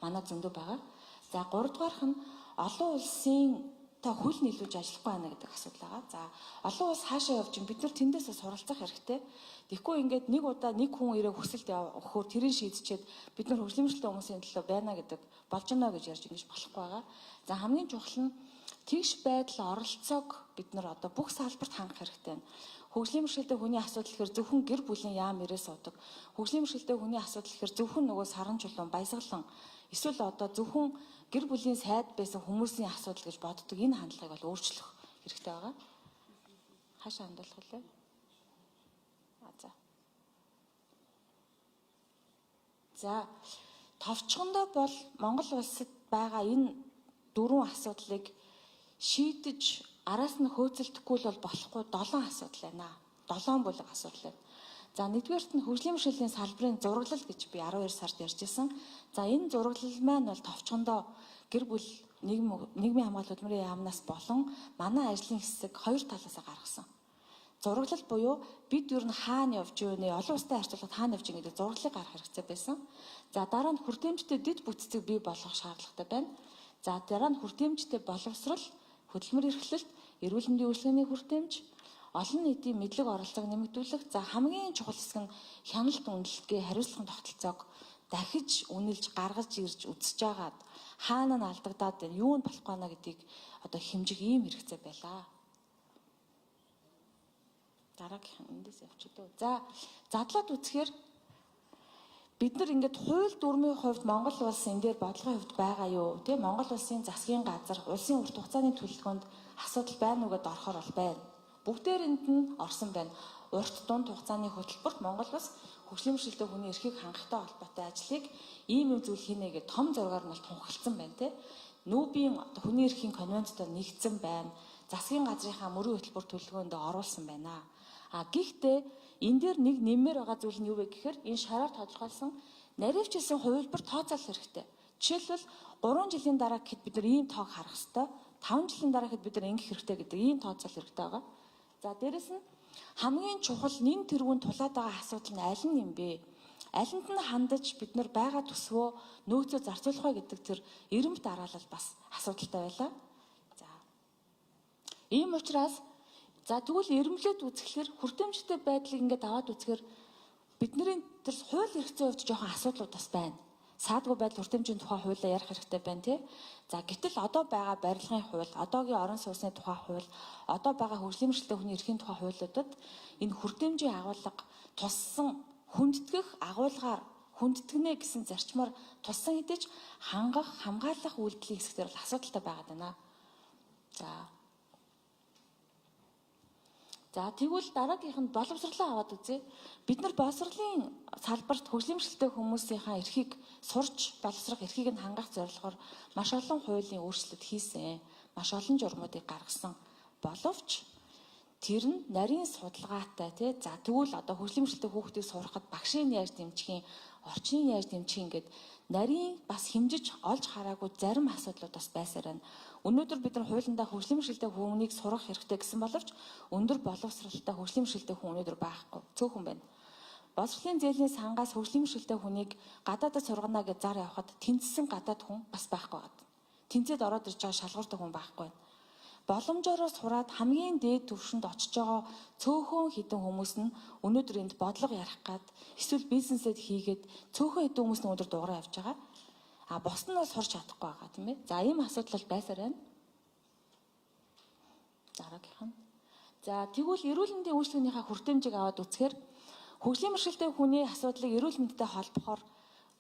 манай зөндөө байгаа. За 3 дугаарх нь олон улсын та хөл нийлүүлж ажиллахгүй байна гэдэг асуудал байгаа. За олон улс хаашаа явж ин бид нар тэндээсээ суралцах хэрэгтэй. Тэгэхгүй ингээд нэг удаа нэг хүн ирээ хүсэлт өгөхөөр тэрийг шийдчихэд бид нар хөгжлийн хүмүүсийн төлөө байна гэдэг болж гинэ гэж ярьж ингэж болохгүй байгаа. За хамгийн чухал нь тэгш байдал оролцоог бид нар одоо бүх салбарт хангах хэрэгтэй байна. Хөгжлийн бэрхшээлтэй хүний асуудал гэхээр зөвхөн гэр бүлийн яам ирээ суудаг. Хөгжлийн бэрхшээлтэй хүний асуудал гэхээр зөвхөн нөгөө саран чулуун, баясгалан эсвэл одоо зөвхөн гэр бүлийн сайд байсан хүмүүсийн асуудал гэж боддог энэ хандлагыг бол өөрчлөх хэрэгтэй байгаа. Хаашаа хандуулах вэ? А за. За товчхондоо бол Монгол улсад байгаа энэ дөрвөн асуудлыг шийдэж араас нь хөөцөлдөхгүй л бол болохгүй 7 асуудал байна. 7 бүлэг асуудал байна. За нэгдүгээрт нь хөгжлийн бэрхшээлийн салбарын зураглал гэж би 12 сард ярьж исэн. За энэ зураглал маань бол товчхондоо гэр бүл нийгмийн хамгаалалт хөдөлмөрийн яамнаас болон манай ажлын хэсэг хоёр талаасаа гаргасан. Зураглал буюу бид ер нь хаана явж байна, олон улстай харьцуулахад хаана явж байгаа гэдэг зураглалыг гаргах хэрэгцээ байсан. За дараа нь хүртээмжтэй дэд бүтцийг бий болгох шаардлагатай байна. За дараа нь хүртээмжтэй боловсрал, хөдөлмөр эрхлэлт, эрүүл мэндийн үйлчилгээний хүртээмж, олон нийтийн мэдлэг оролцоог нэмэгдүүлэх, за хамгийн чухал хэсэг нь хяналт үнэлгээ, хариуцлагын тогтолцоог дахиж үнэлж гаргаж ирж үзэж байгаад хаана нь алдагдаад байна, юу нь болохгүй байна гэдгийг одоо хэмжих ийм хэрэгцээ байлаа. Дараагийнх нь эндээс явчих дөө. За задлаад үзэхээр бид нар ингээд хууль дүрмийн хувьд Монгол улс энэ дээр бодлогын хувьд байгаа юу? Тэ Монгол улсын засгийн газар, улсын урт хугацааны төлөвлөгөөнд асуудал байна уу гэдээ орохоор бол байна. Бүгдээрэнд нь орсон байна. Урт дунд хугацааны хөтөлбөрт Монгол улс хөгжлийн бэрхшээлтэй хүний эрхийг хангахтай холбоотой ажлыг ийм юм зүйл хийнэ гэж том зургаар нь бол тунхагласан байна, тэ. Нүүбийн хүний эрхийн конвенцтой нэгдсэн байна. Засгийн газрынхаа мөрийн хөтөлбөр төлөвлөгөөнд оруулсан байна. А гэхдээ энэ дээр нэг нэммээр байгаа зүйл нь юу вэ гэхээр энэ шараар тодорхойлсон наривчилсан хувилбар тооцоолох хэрэгтэй. Жишээлбэл 3 жилийн дараа гэхэд бид нар ийм тоог харах хэрэгтэй. 5 жилийн дараа гэхэд бид нар ингэх хэрэгтэй гэдэг ийм тооцоол хэрэгтэй байгаа. За дээрэс нь хамгийн чухал нэн тэргүүн тулаад байгаа асуудал нь аль нь юм бэ? Алинд нь хандаж бид нар байгаа төсвөө нөөцөө зарцуулах вэ гэдэг тэр эрэмб дараалал бас асуудалтай байлаа. За. Ийм учраас за тэгвэл эрэмблээд үзэхлээр хүртээмжтэй байдлыг ингээд аваад үзэхээр бидний тэр хууль эрх зүйн хувьд жоохон асуудлууд бас байна. Саадгүй байдал хүртээмжийн тухай хуулиа ярих хэрэгтэй байна тий. За гэтэл одоо байгаа барилгын хууль, одоогийн орон сууцны тухай хууль, одоо байгаа хөгжлийн бэрхшээлтэй хүний эрхийн тухай хуулиудад энэ хүртээмжийн агуулга туссан хүндэтгэх агуулгаар хүндэтгэнэ гэсэн зарчмаар туссан хэдий ч хангах, хамгаалах үйлдэлийн хэсгээр бол асуудалтай байгаад байна. За. За тэгвэл дараагийнх нь боловсрлоо аваад үзье. Бид нар боловсролын салбарт хөгжлийн бэрхшээлтэй хүмүүсийнхаа эрхийг сурч боловсрох эрхийг нь хангах зорилгоор маш олон хуулийн өөрчлөлт хийсэн. Маш олон журмуудыг гаргасан. Боловч тэр нь нарийн судалгаатай тий. За тэгвэл одоо хөгжлийн бэрхшээлтэй хүүхдийг сургахад багшийг яаж дэмжих юм, орчныг яаж дэмжих юм гэд нарийн бас хэмжиж олж хараагүй зарим асуудлууд бас байсаар байна. Өнөөдөр бид нар хуулиндаа хөгжлийн бэрхшээлтэй хүнийг сургах хэрэгтэй гэсэн боловч өндөр боловсралтай хөгжлийн бэрхшээлтэй хүн өнөөдөр байхгүй. Цөөхөн байна. Боловсролын зээлийн сангаас хөгжлийн бэрхшээлтэй хүнийг гадаадад сургана гэж зар явахад тэнцсэн гадаад хүн бас байхгүй байна. Тэнцээд ороод ирж байгаа шалгууртай хүн байхгүй байна. Боломжоор сураад хамгийн дээд түвшинд очиж байгаа цөөхөн хідэн хүмүүс нь өнөөдөр энд бодлого ярих гад эсвэл бизнесэд хийгээд цөөхөн хідэн хүмүүс нь өнөөдөр дугаараа явж байгаа. А бус нь бол сурч чадахгүй байгаа тийм ээ. За ийм асуудал бол байсаар байна. Дараагийнх нь. За тэгвэл эрүүл мэндийн үйлчилгээнийхээ хүртээмжийг аваад үзэхээр хөгжлийн бэрхшээлтэй хүний асуудлыг эрүүл мэндтэй холбохоор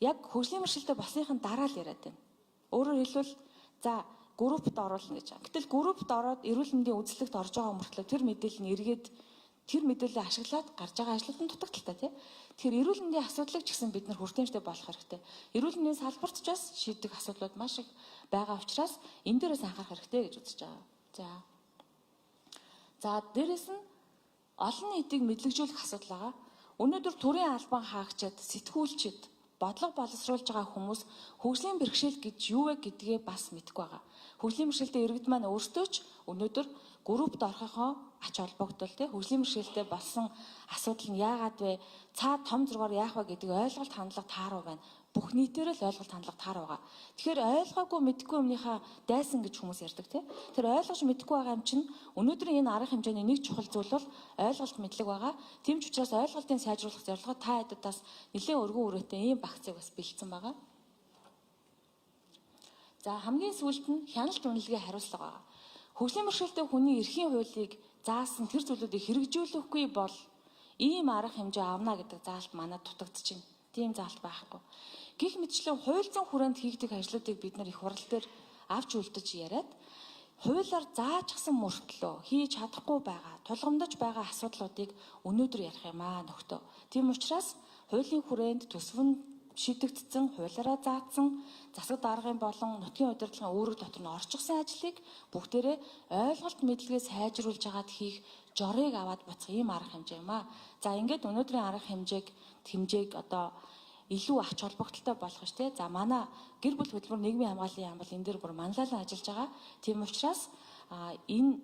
яг хөгжлийн бэрхшээлтэй болсныхын дараа л яриад байна. Өөрөөр хэлбэл за группт оруулна гэж. Гэтэл группт ороод эрүүл мэндийн үзлэгт орж байгаа мөртлөө тэр мэдээлэл нь эргээд тэр мэдээлэлээ ашиглаад гарч байгаа ажлууд нь дутагдaltaй тий. Тэгэхээр эрүүл мэндийн асуудлыг ч гэсэн бид нар хүртээмжтэй болох хэрэгтэй. Эрүүл мэндийн салбарт ч бас шийдэх асуудлууд маш их байгаа учраас энэ дээрээс анхаарах хэрэгтэй гэж үзэж байгаа. За. За дээрэс нь олон нийтийг мэдлэгжүүлэх асуудал байгаа. Өнөөдөр төрийн албан хаагчид, сэтгүүлчид, бодлого боловсруулж байгаа хүмүүс хөгжлийн бэрхшээл гэж юу вэ гэдгээ бас мэдэхгүй байгаа. Хөгжлийн бэрхшээлтэй иргэд маань өөрсдөө ч өнөөдөр группт орохынхоо ач холбогдол тий хөгжлийн бэрхшээлтэй болсон асуудал нь яагаад вэ? Цаа том зургаар яах вэ гэдгийг ойлголт хандлага тааруу байна. Бүх нийтээр л ойлголт хандлага таар байгаа. Тэгэхээр ойлгоогүй мэдэхгүй юмныхаа дайсан гэж хүмүүс ярьдаг тий. Тэр ойлгож мэдэхгүй байгаа юм чинь өнөөдрийн энэ арга хэмжээний нэг чухал зүйл бол ойлголт мэдлэг байгаа. Тийм ч учраас ойлголтын сайжруулах зорилгоор та хэдээс нэлээд өргөн үрээтэй ийм багцыг бас бэлдсэн байгаа. За хамгийн сүүлд нь хяналт үнэлгээ хариуцлага байгаа. Хөгжлийн бэрхшээлтэй хүний эрхийн хуулийг заасан тэр зүйлүүдийг хэрэгжүүлэхгүй бол ийм арга хэмжээ авна гэдэг заалт манад дутагдчихэв. Тийм заалт байхгүй. Гэх мэтчлэн хууль зүйн хүрээнд хийгдэх ажлуудыг бид нар их хурал дээр авч үлдэж яриад хуулиар заажчихсан мөртлөө хийж чадахгүй байгаа, тулгамдаж байгаа асуудлуудыг өнөөдөр ярих юм аа нөхдөө. Тийм учраас хуулийн хүрээнд төсвөн шийдэгдсэн, хуулиараа заасан засаг даргын болон нутгийн удирдлагын үүрэг дотор нь орчихсон ажлыг бүгдээрээ ойлголт мэдлэгээ сайжруулж хагаад хийх жорыг аваад буцах ийм арга хэмжээ юм аа. За ингээд өнөөдрийн арга хэмжээг одоо илүү ач холбогдолтой болох ш тэ. За манай гэр бүл хөдөлмөр нийгмийн хамгааллын яам бол энэ дээр бүр манлайлан ажиллаж байгаа. Тийм учраас энэ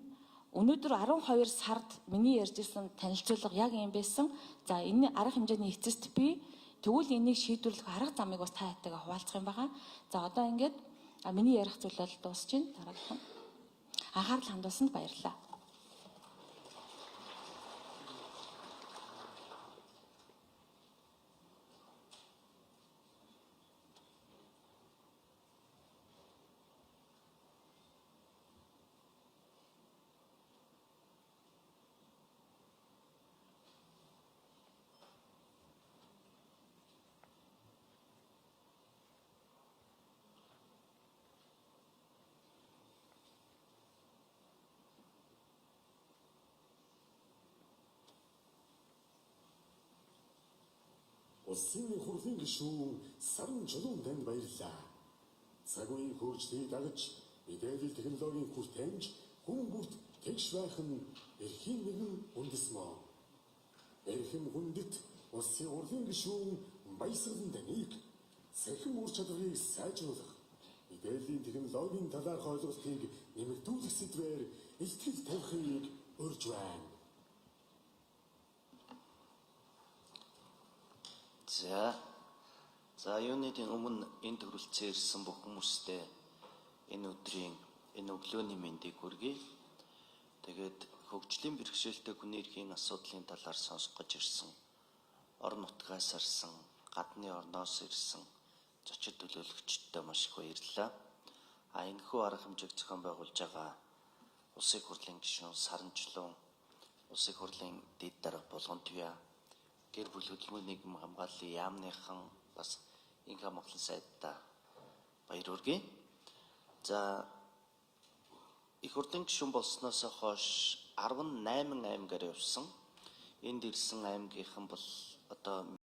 өнөөдөр 12 сард миний ярьж ирсэн танилцуулга яг юм байсан. За энэ арга хэмжээний эцэст би тэгвэл энийг шийдвэрлэх арга замыг бас та хэдтэйгээ хуваалцах юм байгаа. За одоо ингээд миний ярих зүйл бол дуусч байна. Дараагийнх нь. Анхаарал хандуулсанд баярлалаа. Улсын хурлын гишүүн Саран Чулуун танд баярлалаа. Цаг үеийн хөгжлийг дагаж мэдээлэл технологийн хүртээмж хүн бүрт тэгш байх нь эрхийн нэгэн үндэс мөн. Эрхэм хүндэт улсын хурлын гишүүн Баясгалан таныг цахим ур чадварыг сайжруулах, мэдээллийн технологийн талаарх ойлголтыг нэмэгдүүлэх сэдвээр илтгэл тавихыг урьж байна. За юуны өмнө энэ төрөлцөн ирсэн бүх хүмүүстээ энэ өдрийн энэ өглөөний мэндийг хүргэе. Тэгээд хөгжлийн бэрхшээлтэй хүний эрхийн асуудлын талаар сонсох гэж ирсэн орон нутгаас ирсэн, гадны орноос ирсэн зочид төлөөлөгчдөд маш их баярлалаа. А энэхүү арга хэмжээг зохион байгуулж байгаа Улсын хурлын гишүүн Саранчлуун, Улсын хурлын дэд дарга Булган Туяа, гэр бүл хөдөлмөр нийгэм хамгааллын яамныхан бас инх хамгаалан сайдтай баяр хүргэе. За их хурлын гишүүн болсноос хойш 18 аймгаар явсан. Энд ирсэн аймгийнхан бол одоо